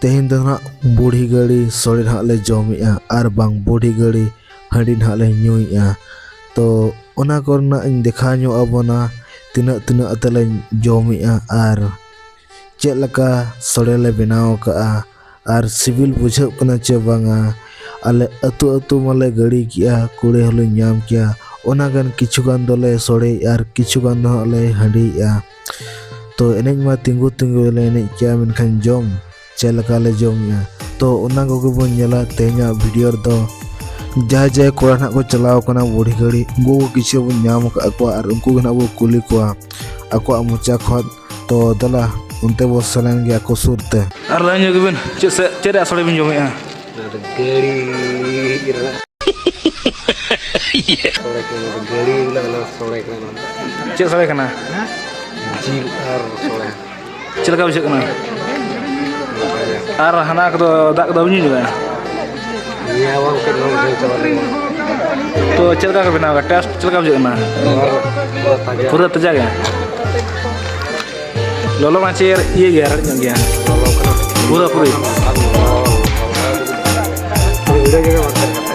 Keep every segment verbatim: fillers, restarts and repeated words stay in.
ᱛᱮᱦᱮᱧ ᱫᱚ ᱱᱟᱦᱟᱜ ᱵᱩᱲᱦᱤ ᱜᱟᱹᱲᱤ ᱥᱚᱲᱮ ᱱᱟᱦᱟᱜ ᱞᱮ ᱡᱚᱢᱮᱜᱼᱟ ᱟᱨ ᱵᱟᱝ ᱵᱩᱲᱦᱤ ᱜᱟᱹᱲᱤ ᱦᱟᱺᱰᱤ ᱱᱟᱦᱟᱜ ᱞᱮ ᱧᱩᱭᱮᱜᱼᱟ᱾ ᱛᱚ ᱚᱱᱟ ᱠᱚᱨᱮᱱᱟᱜ ᱤᱧ ᱫᱮᱠᱷᱟᱣ ᱧᱚᱜ ᱟᱵᱚᱱᱟ, ᱛᱤᱱᱟᱹᱜ ᱛᱤᱱᱟᱹᱜ ᱟᱛᱮ ᱞᱮ ᱡᱚᱢᱮᱜᱼᱟ ᱟᱨ ᱪᱮᱫ ᱞᱮᱠᱟ ᱥᱚᱲᱮ ᱞᱮ ᱵᱮᱱᱟᱣ ᱟᱠᱟᱜᱼᱟ ᱟᱨ ᱥᱤᱵᱤᱞ ᱵᱩᱡᱷᱟᱹᱜ ᱠᱟᱱᱟ ᱪᱮ ᱵᱟᱝᱟ᱾ ᱟᱞᱮ ᱟᱹᱛᱩ ᱟᱹᱛᱩ ᱢᱟᱞᱮ ᱜᱟᱹᱲᱤ ᱠᱮᱜᱼᱟ, ᱠᱩᱲᱟᱹᱭ ᱦᱚᱸᱞᱮ ᱧᱟᱢ ᱠᱮᱜᱼᱟ᱾ ᱚᱱᱟ ᱜᱟᱱ ᱠᱤᱪᱷᱩ ᱜᱟᱱ ᱫᱚᱞᱮ ᱥᱚᱲᱮᱭᱮᱜᱼᱟ ᱟᱨ ᱠᱤᱪᱷᱩ ᱜᱟᱱ ᱫᱚ ᱦᱟᱸᱜ ᱞᱮ ᱦᱟᱺᱰᱤᱭᱮᱜᱼᱟ᱾ ᱛᱚ ᱮᱱᱮᱡ ᱢᱟ ᱛᱤᱸᱜᱩ ᱛᱤᱸᱜᱩ ᱞᱮ ᱮᱱᱮᱡ ᱠᱮᱜᱼᱟ, ᱢᱮᱱᱠᱷᱟᱱ ᱡᱚᱢ ᱪᱮᱫ ᱞᱮᱠᱟ ᱞᱮ ᱡᱚᱢᱮᱜᱼᱟ, ᱛᱚ ᱚᱱᱟ ᱠᱚᱜᱮ ᱵᱚᱱ ᱧᱮᱞᱟ ᱛᱮᱦᱮᱧᱟᱜ ᱵᱷᱤᱰᱤᱭᱳ ᱨᱮᱫᱚ᱾ ᱡᱟᱦᱟᱸᱭ ᱡᱟᱦᱟᱸᱭ ᱠᱚᱲᱟ ᱱᱟᱦᱟᱜ ᱠᱚ ᱪᱟᱞᱟᱣ ᱠᱟᱱᱟ ᱵᱩᱲᱦᱤ ᱜᱟᱹᱲᱤ, ᱩᱱᱠᱩ ᱠᱚ ᱠᱤᱪᱷᱩ ᱵᱚᱱ ᱧᱟᱢ ᱟᱠᱟᱫ ᱠᱚᱣᱟ ᱟᱨ ᱩᱱᱠᱩ ᱜᱮ ᱱᱟᱦᱟᱜ ᱵᱚ ᱠᱩᱞᱤ ᱠᱚᱣᱟ ᱟᱠᱚᱣᱟᱜ ᱢᱚᱪᱟ ᱠᱷᱚᱱ᱾ ᱛᱚ ᱫᱮᱞᱟ, ᱚᱱᱛᱮ ᱵᱚ ᱥᱮᱱ ᱞᱮᱱ ᱜᱮ ᱟᱠᱚ ᱥᱩᱨ ᱛᱮ᱾ ᱟᱨ ᱞᱟᱹᱭ ᱧᱚᱜ ᱜᱮᱵᱤᱱ, ᱪᱮᱫ ᱥᱮ, ᱪᱮᱫ ᱨᱮᱭᱟᱜ ᱥᱚᱲᱮ ᱵᱤᱱ ᱡᱚᱢᱮᱜᱼᱟ? ᱚᱱᱟ ᱫᱚ ᱜᱟᱹᱲᱤ ᱨᱮᱱᱟᱜ᱾ ᱥᱚᱲᱮ ᱠᱟᱱᱟ, ᱚᱱᱟ ᱫᱚ ᱜᱟᱹᱲᱤ ᱨᱮᱱᱟᱜ ᱚᱱᱟ ᱥᱚᱲᱮ ᱠᱟᱱᱟ, ᱚᱱᱟ ᱫᱚ᱾ ᱪᱮᱫ ᱥᱚᱲᱮ ᱠᱟᱱᱟ? ᱡᱤᱞ ᱟᱨ ᱥᱚᱲᱮ᱾ ᱪᱮᱫ ᱞᱮᱠᱟ ᱵᱩᱡᱷᱟᱹᱜ ᱠᱟᱱᱟ? ᱟᱨ ᱦᱟᱱᱟ ᱠᱚᱫᱚ ᱫᱟᱜ ᱠᱚᱫᱚ ᱵᱟᱹᱧ ᱧᱩ ᱧᱚᱜᱟ? ᱱᱤᱭᱟᱹ ᱟᱵᱟᱨ ᱠᱟᱹᱡ ᱞᱚᱞᱚ ᱵᱩᱡᱷᱟᱹᱣ ᱪᱟᱵᱟ ᱞᱮᱱᱟ᱾ ᱛᱚ ᱪᱮᱫ ᱞᱮᱠᱟ ᱠᱚ ᱵᱮᱱᱟᱣ ᱠᱟᱜᱼᱟ? ᱴᱮᱥᱴ ᱪᱮᱫ ᱞᱮᱠᱟ ᱵᱩᱡᱷᱟᱹᱜ ᱠᱟᱱᱟ? ᱯᱩᱨᱟᱹ ᱛᱟᱡᱟ᱾ ᱯᱩᱨᱟᱹ ᱛᱟᱡᱟ ᱜᱮ? ᱞᱚᱞᱚ ᱢᱟ ᱪᱮᱫ ᱤᱭᱟᱹ ᱜᱮᱭᱟ, ᱨᱟᱲᱮᱡ ᱧᱚᱜ ᱜᱮᱭᱟ᱾ ᱞᱚᱞᱚ ᱠᱟᱱᱟ᱾ ᱯᱩᱨᱟᱹ ᱯᱩᱨᱤ᱾ ᱟᱨ ᱞᱚᱞᱚ, ᱞᱚᱞᱚ᱾ ᱟᱫᱚ ᱤᱱᱟᱹ ᱜᱮ ᱵᱟᱝ ᱛᱟᱦᱮᱸ ᱠᱟᱱᱟ᱾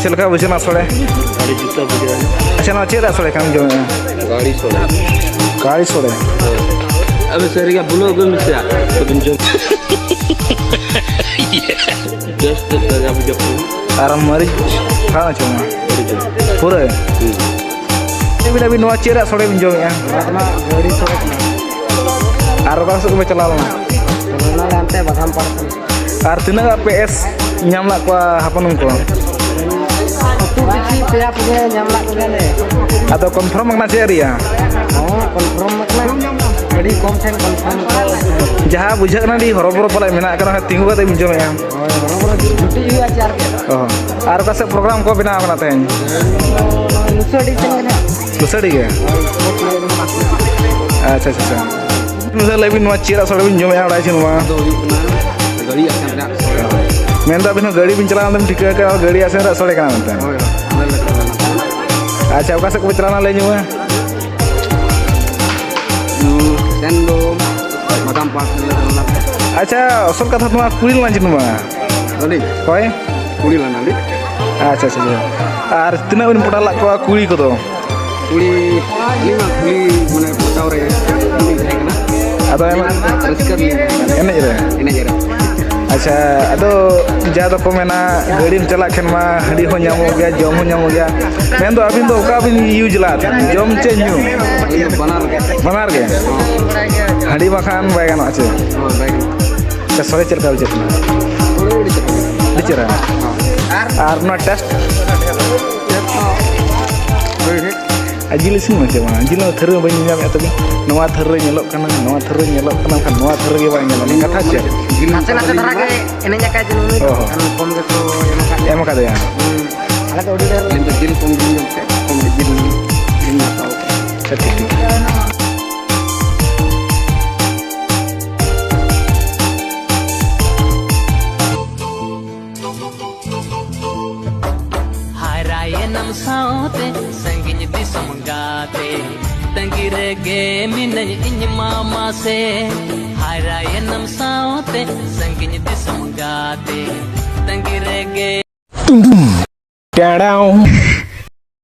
ᱪᱮᱫ ᱞᱮᱠᱟ ᱵᱩᱡᱷᱟᱹᱣ ᱮᱱᱟ ᱥᱚᱲᱮ? ᱟᱹᱰᱤ ᱡᱩᱛ ᱵᱩᱡᱷᱟᱹᱣ ᱮᱱᱟ᱾ ᱟᱪᱪᱷᱟ, ᱱᱚᱣᱟ ᱪᱮᱫ ᱨᱮᱭᱟᱜ ᱥᱚᱲᱮ ᱠᱟᱱ ᱡᱚᱢᱮᱜᱼᱟ? ᱜᱟᱹᱲᱤ ᱥᱚᱲᱮ᱾ ᱜᱟᱹᱲᱤ ᱥᱚᱲᱮ᱾ ᱟᱵᱮ ᱥᱟᱹᱨᱤ ᱜᱮ ᱵᱩᱞᱟᱹᱣ ᱟᱹᱜᱩᱭ ᱢᱮᱥᱮ, ᱛᱚᱵᱮᱢ ᱡᱚᱢ᱾ ᱡᱟᱥᱴ ᱛᱟᱡᱟ ᱵᱩᱡᱷᱟᱹᱜ ᱠᱟᱱᱟ᱾ ᱟᱨ ᱢᱟᱹᱨᱤᱪ ᱠᱷᱟᱣᱟ ᱪᱚᱝ᱾ ᱟᱹᱰᱤ ᱡᱩᱛ᱾ ᱯᱩᱨᱟᱹ? ᱦᱩᱸ᱾ ᱟᱹᱵᱤᱱ, ᱟᱹᱵᱤᱱ ᱱᱚᱣᱟ ᱪᱮᱫ ᱨᱮᱭᱟᱜ ᱥᱚᱲᱮ ᱵᱤᱱ ᱡᱚᱢᱮᱜᱼᱟ? ᱱᱚᱣᱟ ᱫᱚ ᱱᱟᱜ ᱜᱟᱹᱲᱤ ᱥᱚᱲᱮ ᱠᱟᱱᱟ᱾ ᱟᱨ ᱚᱠᱟ ᱥᱮᱫ ᱠᱚᱯᱮ ᱪᱟᱞᱟᱣ ᱞᱮᱱᱟ? ᱪᱟᱞᱟᱣ ᱞᱮᱱᱟᱞᱮ ᱦᱟᱱᱛᱮ ᱵᱟᱜᱟᱱ ᱯᱟᱲ ᱥᱮᱱ᱾ ᱟᱨ ᱛᱤᱱᱟᱹᱜ ᱜᱟᱱ ᱯᱮ ᱮᱥ ᱧᱟᱢ ᱞᱮᱫ ᱠᱚᱣᱟ ᱦᱚᱯᱚᱱ ᱠᱚ? ᱟᱹᱛᱩ ᱯᱤᱪᱷᱤ ᱯᱮᱭᱟ ᱯᱩᱱᱭᱟᱹ ᱧᱟᱢ ᱞᱮᱫ ᱠᱚᱜᱮᱭᱟᱞᱮ᱾ ᱟᱫᱚ ᱠᱚᱱᱯᱷᱟᱨᱢ ᱟᱠᱟᱱᱟ ᱪᱮ ᱟᱹᱣᱨᱤᱭᱟ? ᱦᱚᱸ, ᱠᱚᱱᱯᱷᱟᱨᱢ ᱟᱠᱟᱱᱟ᱾ ᱟᱹᱰᱤ ᱠᱚᱢ ᱴᱷᱮᱱ ᱠᱚᱱᱯᱷᱟᱨᱢ ᱠᱚ᱾ ᱡᱟᱦᱟᱸ ᱵᱩᱡᱷᱟᱹᱜ ᱠᱟᱱᱟ, ᱟᱹᱰᱤ ᱦᱚᱨᱚᱵᱚᱨᱚ ᱯᱟᱞᱮ ᱢᱮᱱᱟᱜ ᱟᱠᱟᱫᱟ, ᱛᱤᱸᱜᱩ ᱠᱟᱛᱮ ᱵᱤᱱ ᱡᱚᱢᱮᱜᱼᱟ᱾ ᱦᱳᱭ, ᱦᱚᱨᱚᱵᱚᱨᱚ ᱡᱩᱴᱤᱡ ᱦᱩᱭᱩᱜᱼᱟ ᱪᱮ ᱟᱨ ᱪᱮᱫ? ᱚ, ᱟᱨ ᱚᱠᱟ ᱥᱮᱫ ᱯᱨᱳᱜᱨᱟᱢ ᱠᱚ ᱵᱮᱱᱟᱣ ᱠᱟᱱᱟ ᱛᱮᱦᱮᱧ? ᱞᱩᱥᱟᱹᱰᱤ ᱥᱮᱱ ᱜᱮ ᱱᱟᱦᱟᱜ᱾ ᱞᱩᱥᱟᱹᱰᱤ ᱜᱮ? ᱦᱳᱭ, ᱥᱯᱳᱨᱴᱥ ᱞᱟᱹᱭ ᱨᱮᱱᱟᱜ᱾ ᱟᱪᱪᱷᱟ, ᱟᱪᱪᱷᱟ, ᱟᱪᱪᱷᱟ᱾ ᱢᱤᱫ ᱫᱷᱟᱣ ᱞᱟᱹᱭ ᱵᱤᱱ, ᱱᱚᱣᱟ ᱪᱮᱫ ᱨᱮᱭᱟᱜ ᱥᱚᱲᱮ ᱵᱤᱱ ᱡᱚᱢᱮᱜᱼᱟ, ᱵᱟᱲᱟᱭ ᱦᱚᱪᱚ ᱱᱚᱣᱟ? ᱫᱚ ᱦᱩᱭᱩᱜ ᱠᱟᱱᱟ ᱜᱟᱹᱲᱤ ᱟᱥᱮᱱ ᱨᱮᱭᱟᱜ ᱥᱚᱲᱮ᱾ ᱢᱮᱱᱫᱚ ᱟᱹᱵᱤᱱ ᱦᱚᱸ ᱜᱟᱹᱲᱤ ᱵᱤᱱ ᱪᱟᱞᱟᱣ ᱞᱮᱱ ᱴᱷᱤᱠᱟᱹ ᱠᱟᱜᱼᱟ, ᱜᱟᱹᱲᱤ ᱟᱥᱮᱱ ᱨᱮᱭᱟᱜ ᱥᱚᱲᱮ ᱠᱟᱱᱟ ᱢᱮᱱᱛᱮ᱾ ᱦᱳᱭ, ᱦᱳᱭ, ᱟᱞᱮ ᱞᱮ ᱪᱟᱞᱟᱣ ᱞᱮᱱᱟ᱾ ᱟᱪᱪᱷᱟ, ᱚᱠᱟ ᱥᱮᱫ ᱠᱚᱯᱮ ᱪᱟᱞᱟᱣ ᱞᱮᱱᱟ ᱞᱟᱹᱭ ᱧᱚᱜ ᱢᱮ? ᱦᱩᱸ, ᱥᱮᱱ ᱫᱚ ᱟᱪᱪᱷᱟ, ᱟᱥᱚᱞ ᱠᱟᱛᱷᱟ ᱫᱚ ᱱᱚᱣᱟ ᱠᱩᱲᱤ ᱞᱮᱱᱟ ᱡᱮ ᱱᱚᱣᱟ᱾ ᱟᱹᱞᱤᱧ? ᱦᱳᱭ᱾ ᱠᱩᱲᱤ ᱞᱮᱱᱟ ᱞᱤᱧ᱾ ᱟᱪᱪᱷᱟ, ᱟᱪᱪᱷᱟ, ᱟᱪᱪᱷᱟ᱾ ᱟᱨ ᱛᱤᱱᱟᱹᱜ ᱵᱤᱱ ᱯᱚᱴᱟᱣ ᱞᱟᱜ ᱠᱚᱣᱟ ᱠᱩᱲᱤ ᱠᱚᱫᱚ? ᱠᱩᱲᱤ, ᱟᱹᱞᱤᱧ ᱢᱟ ᱠᱩᱲᱤ, ᱢᱟᱱᱮ, ᱯᱚᱴᱟᱣ ᱨᱮ ᱠᱩᱲᱤ ᱛᱟᱦᱮᱸ ᱠᱟᱱᱟ᱾ ᱟᱫᱚ ᱮᱱ-, ᱨᱟᱹᱥᱠᱟᱹ ᱨᱮᱞᱤᱧ ᱛᱟᱦᱮᱸ ᱠᱟᱱᱟ᱾ ᱮᱱᱮᱡ ᱨᱮ? ᱮᱱᱮᱡ ᱨᱮ᱾ ᱟᱪᱪᱷᱟ, ᱟᱫᱚ ᱡᱟ ᱫᱚᱠᱚ ᱢᱮᱱᱟ, ᱜᱟᱹᱰᱤᱢ ᱪᱟᱞᱟᱜ ᱠᱷᱟᱱ ᱢᱟ ᱦᱟᱺᱰᱤ ᱦᱚᱸ ᱧᱟᱢᱚᱜ ᱜᱮᱭᱟ, ᱡᱚᱢ ᱦᱚᱸ ᱧᱟᱢᱚᱜ ᱜᱮᱭᱟ᱾ ᱢᱮᱱᱫᱚ ᱟᱹᱵᱤᱱ ᱫᱚ ᱚᱠᱟ ᱵᱤᱱ use ᱞᱟᱜᱼᱟ ᱛᱟᱦᱮᱸᱫ? ᱡᱚᱢ ᱪᱮ ᱧᱩ? ᱟᱹᱞᱤᱧ ᱫᱚ ᱵᱟᱱᱟᱨ ᱜᱮ᱾ ᱵᱟᱱᱟᱨ ᱜᱮ? ᱦᱚᱸ᱾ ᱦᱟᱺᱰᱤ ᱵᱟᱠᱷᱟᱱ ᱵᱟᱭ ᱜᱟᱱᱚᱜᱼᱟ ᱪᱮ? ᱦᱳᱭ, ᱵᱟᱭ ᱜᱟᱱᱚᱜᱼᱟ᱾ ᱥᱚᱨᱮ ᱪᱮᱫ ᱞᱮᱠᱟ ᱵᱩᱡᱷᱟᱹᱜ ᱠᱟᱱᱟ? ᱟᱹᱰᱤ ᱪᱮᱦᱨᱟ᱾ ᱟᱹᱰᱤ ᱪᱮᱦᱨᱟ᱾ ᱦᱚᱸ᱾ ᱟᱨ ᱱᱚᱣᱟ taste? Taste ᱦᱚᱸ ᱵᱷᱟᱹᱜᱤ ᱜᱮ᱾ ᱟᱨ ᱡᱤᱞ ᱤᱥᱤᱱ ᱢᱟ ᱪᱮ ᱵᱟᱝ? ᱡᱤᱞ ᱢᱟ ᱛᱷᱟᱹᱨᱤ ᱢᱟ ᱵᱟᱹᱧ ᱧᱮᱞ ᱧᱟᱢᱮᱫ ᱛᱟᱵᱤᱱ᱾ ᱱᱚᱣᱟ ᱛᱷᱟᱹᱨᱤ ᱨᱮ ᱧᱮᱞᱚᱜ ᱠᱟᱱᱟ, ᱱᱚᱣᱟ ᱛᱷᱟᱹᱨᱤ ᱨᱮ ᱧᱮᱞᱚᱜ ᱠᱟᱱᱟ, ᱢᱮᱱᱠᱷᱟᱱ ᱱᱚᱣᱟ ᱛᱷᱟᱹᱨᱤ ᱨᱮᱜᱮ ᱵᱟᱭ ᱧᱮᱞᱚᱜ ᱠᱟᱱᱟ᱾ ᱠᱟᱛᱷᱟ ᱪᱮᱫ? ᱱᱟᱥᱮ ᱱᱟᱥᱮ ᱫᱷᱟᱨᱟ ᱜᱮ ᱮᱱᱮᱡ ᱟᱠᱟᱫ ᱡᱮ ᱱᱩᱭ ᱫᱚ, ᱚ ᱦᱚᱸ᱾ ᱮᱱᱠᱷᱟᱱ ᱠᱚᱢ ᱜᱮᱠᱚ ᱮᱢ ᱟᱠᱟᱫ ᱞᱮᱭᱟ᱾ ᱮᱢ ᱟᱠᱟᱫᱮᱭᱟ᱾ ᱦᱩᱸ᱾ ᱟᱞᱮ ᱫᱚ ᱟᱹᱰᱤ ᱰᱷᱮᱨ ᱟᱹᱞᱤᱧ ᱫᱚ ᱡᱤᱞ ᱠᱚᱢ ᱜᱮᱞᱤᱧ ᱡᱚᱢ ᱛᱮ, ᱠᱚᱢ ᱜᱮ ᱡᱤᱞ ᱞᱤᱧ ᱦᱟᱛᱟᱣ ᱠᱟᱜᱼᱟ᱾ ᱟᱪᱪᱷᱟ, ᱴᱷᱤᱠ, ᱴᱷᱤᱠ᱾ ᱦᱟᱨᱟᱭᱮᱱᱟᱢ ᱥᱟᱶᱛᱮ ᱥᱟᱺᱜᱤᱧ ᱫᱤᱥᱚᱢ ᱜᱟᱛᱮ, ᱛᱟᱺᱜᱤ ᱨᱮᱜᱮ ᱢᱤᱱᱟᱹᱧ ᱤᱧ ᱢᱟ ᱢᱟᱥᱮ᱾ ᱦᱟᱨᱟᱭᱮᱱᱟᱢ ᱥᱟᱶᱛᱮ ᱥᱟᱺᱜᱤᱧ ᱫᱤᱥᱚᱢ ᱜᱟᱛᱮ, ᱛᱟᱺᱜᱤ ᱨᱮᱜᱮ᱾ ᱴᱩᱰᱩᱢ᱾ ᱴᱟᱲᱟᱣ᱾